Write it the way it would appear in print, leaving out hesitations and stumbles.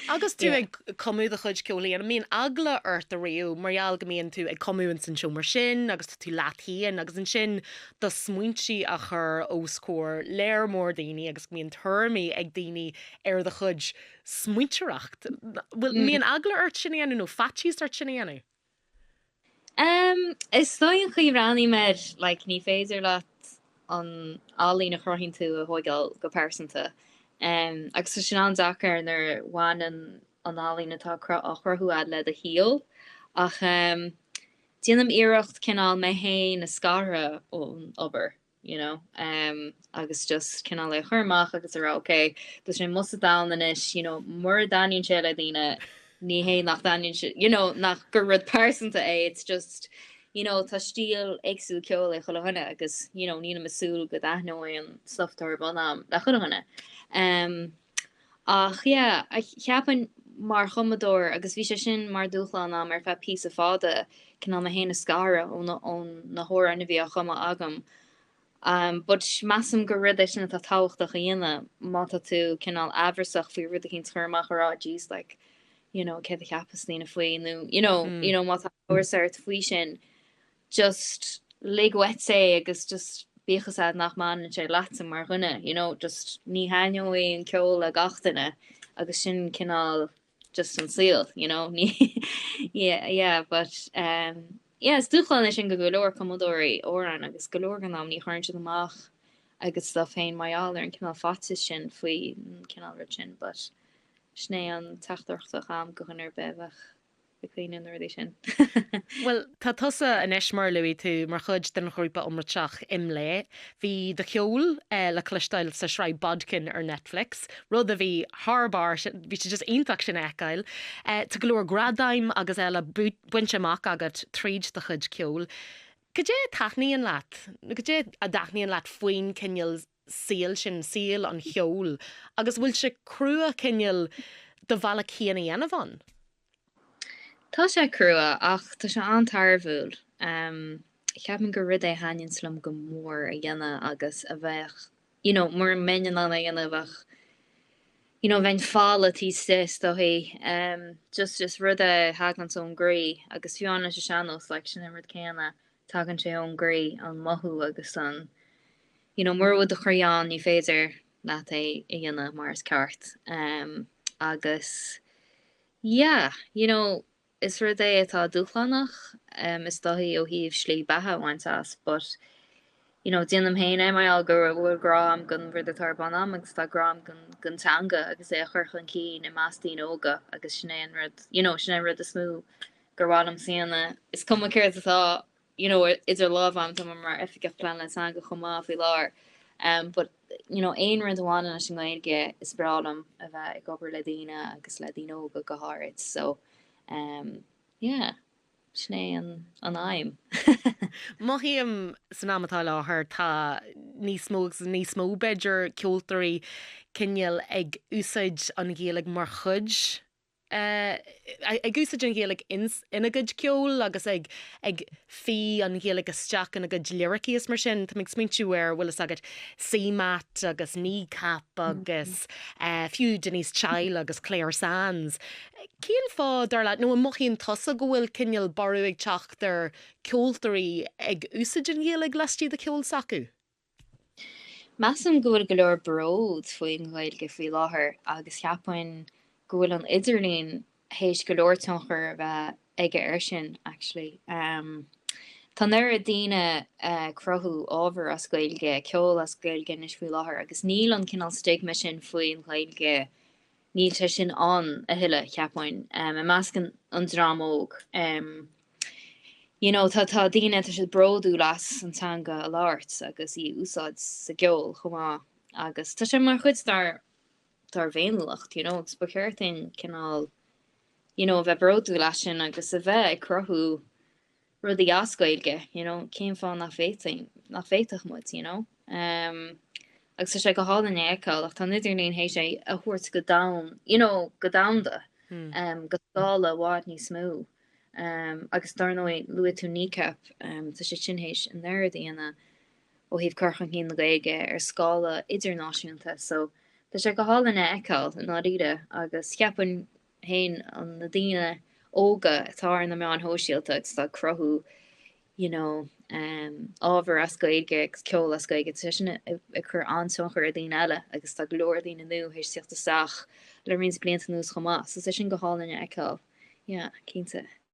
Agus tú ag cumadh do chuid ceoil féin, an mbíonn eagla ort ariamh mar gheall go mbíonn tú ag cumadh ins an seomra sin agus tá tú leat féin agus ansin do smaointe a chur os comhair léar mór daoine agus go mbíonn tuairimí ag daoine ar do chuid smaointeoireacht. Bhfuil, mbíonn eagla ort sin a dhéanamh nó faitíos ort sin a dhéanamh? Em, is dóigh an chaoi a mbreathnaím air, like, ní féidir leat an ealaín a chruthaíonn tú a thóigeáil go pearsanta. Em, agus tá sin an-deacair nuair a bhaineann an ealaín atá á chruthú a'd le do shaol. Ach, em, déanaim iarracht cineál mé féin a scaradh ón obair. you know, um, agus just cineál é a chur amach agus a rá ok, tá sé amuigh sa domhan anois, you know, mura dtaitníonn sé le daoine, ní hé nach dtaitníonn sé, you know, nach gur rud pearsanta é, it's just, you know, tá stíl éagsúil ceoil ag chuile dhuine agus, you know, nílim ag súil go dtaitneoidh an stuff atá ar bun a'm le chuile dhuine. Um, ach yeah, cheapfainn mar chumadóir agus bhí sé sin mar dúshlán a'm ar feadh píosa fada, cineál mé féin a scaradh ó na, ó na hamhráin a bhí á chumadh agam. Um, but measaim gur rud é sin atá tábhachtach a dhéanamh má tá tú cineál amhrasach faoi rud eicínt a chur amach a rá jeez like, you know, céard a cheapfas daoine faoi nó you know, you know, má tá amhras ort faoi sin, just lig uait é agus just bíodh fhios a'd nach mbaineann sé leatsa mar dhuine, you know, just ní thaitneoidh an ceol le gach duine agus sin cineál just an saol, you know, ní yeah, yeah, but um, yeah, is dúshlán é sin go go leor cumadóirí amhrán agus go leor den am ní chuireann siad amach a gcuid stuff féin mar gheall ar an cineál faitíos sin faoi an cineál rud sin, but sin é an teachtaireacht a bheadh a'm go dhuine ar bith a bheadh ag cuimhneamh na rudaí sin. Bhuel, tá tusa anois, mar a luaigh tú, mar chuid den ghrúpa iomráiteach IMLÉ. Bhí do cheol le cloisteáil sa sraith Bodkin ar Netflix, rud a bhí thar barr, bhí sé just iontach sin a fheiceáil. Tá go leor gradaim agus eile bainte amach agat tríd do chuid ceoil. Cad é a taitníonn leat, nó cad é a dtaitníonn leat faoin cineál saol sin, saol an cheoil, agus bhfuil sé crua cineál do bhealach féin a dhéanamh ann? Tá sé crua ach tá sé an-tairbhiúil. Ceapaim gur rud é a thaitníonns liom go mór a dhéanamh agus a bheadh, you know, mura mbeinn in ann é a dhéanamh bheadh, you know, bheinn folamh taobh istigh is dóichí. Just is rud é a thaganns ón gcroí agus fiú amháin leis an sean-nós, like, sin an rud céanna, tagann sé ón gcroí, an mothú agus an, you know, mura bhfuil do chroí ann ní féidir leat é a dhéanamh mar is ceart. Agus yeah, you know, is rud é atá dúshlánach, is dóichí ó thaobh slí beatha a bhaint as but, you know, déanaim féin é mar gheall go bhfuil grá a'm don rud atá ar bun a'm agus tá grá a'm don, don teanga agus é a chur chun cinn i measc daoine óga agus sin é an rud, you know, sin é an rud is mó gur mhaith liomsa a dhéanamh. Is cuma céard atá you know, idir lámha a'm, tá mé mar Oifigeach Pleanála Teanga chomh maith faoi láthair. Um, but, you know, aon rud a bhaineann leis an nGaeilge, is breá liom a bheith ag obair le daoine agus le daoine óga go háirid. So, um, yeah, sin é an, an aidhm. Mothaím san am atá i láthair tá níos mó agus níos mó b'fhéidir ceoltóirí cineál ag úsáid an Ghaeilge mar chuid ag úsáid an Ghaeilge ina gcuid ceoil agus ag ag fí an Ghaeilge isteach ina gcuid liricí is mar sin. Tá mé ag smaointiú ar, bhfuil fhios agat, CMAT agus Kneecap agus fiú Denise Chaila agus Clare Sands. Cén fáth, dar leat, nó an mothaíonn tusa go bhfuil cineál borradh ag teacht ar ceoltóirí ag úsáid an Ghaeilge laistigh de cheol s'acu? Measaim go bhfuil go leor bród faoin Ghaeilge faoi láthair agus cheapfainn go bhfuil an idirlíon théis go leor tionchar a bheith aige air sin actually. Tá an oiread daoine ag cruthú ábhar as Gaeilge, ceol as Gaeilge anois faoi láthair agus níl an cineál stigma sin faoin Ghaeilge, níl sé sin ann a thuilleadh, cheapfainn, i measc an dream óg. You know, tá, tá daoine, tá siad bródúil as an teanga a labhairt agus í a úsáid sa gceol chomh maith agus tá sé mar chuid dár, dár bhféiniúlacht, you know, agus ba cheart dúinn cineál, you know, a bheith bródúil as sin agus a bheith ag cruthú rudaí as Gaeilge, you know, cén fáth nach bhféadfainn, nach bhféadfadh muid, you know? Um, agus tá sé go hálainn a fheiceáil ach tá an idirlíon théis é a thabhairt go domhan, you know, go domhanda, um, go scála i bhfad níos mó. Agus dar ndóigh, luaigh tú Kneecap, tá siad sin théis an oiread a dhéanamh ó thaobh cur chun cinn na Gaeilge ar scála idirnáisiúnta so tá sé go hálainn a fheiceáil i ndáiríre agus cheapfainn. féin an na daoine óga atá ar na meáin shóisialta agus atá ag cruthú you know ábhar as Gaeilge agus ceol as Gaeilge, tá sé sin ag cur an-tionchar ar daoine eile agus tá go leor daoine nua théis tíocht isteach le roinnt blianta anuas chomh maith, so tá sé sin go hálainn a fheiceáil. Yeah, cinnte.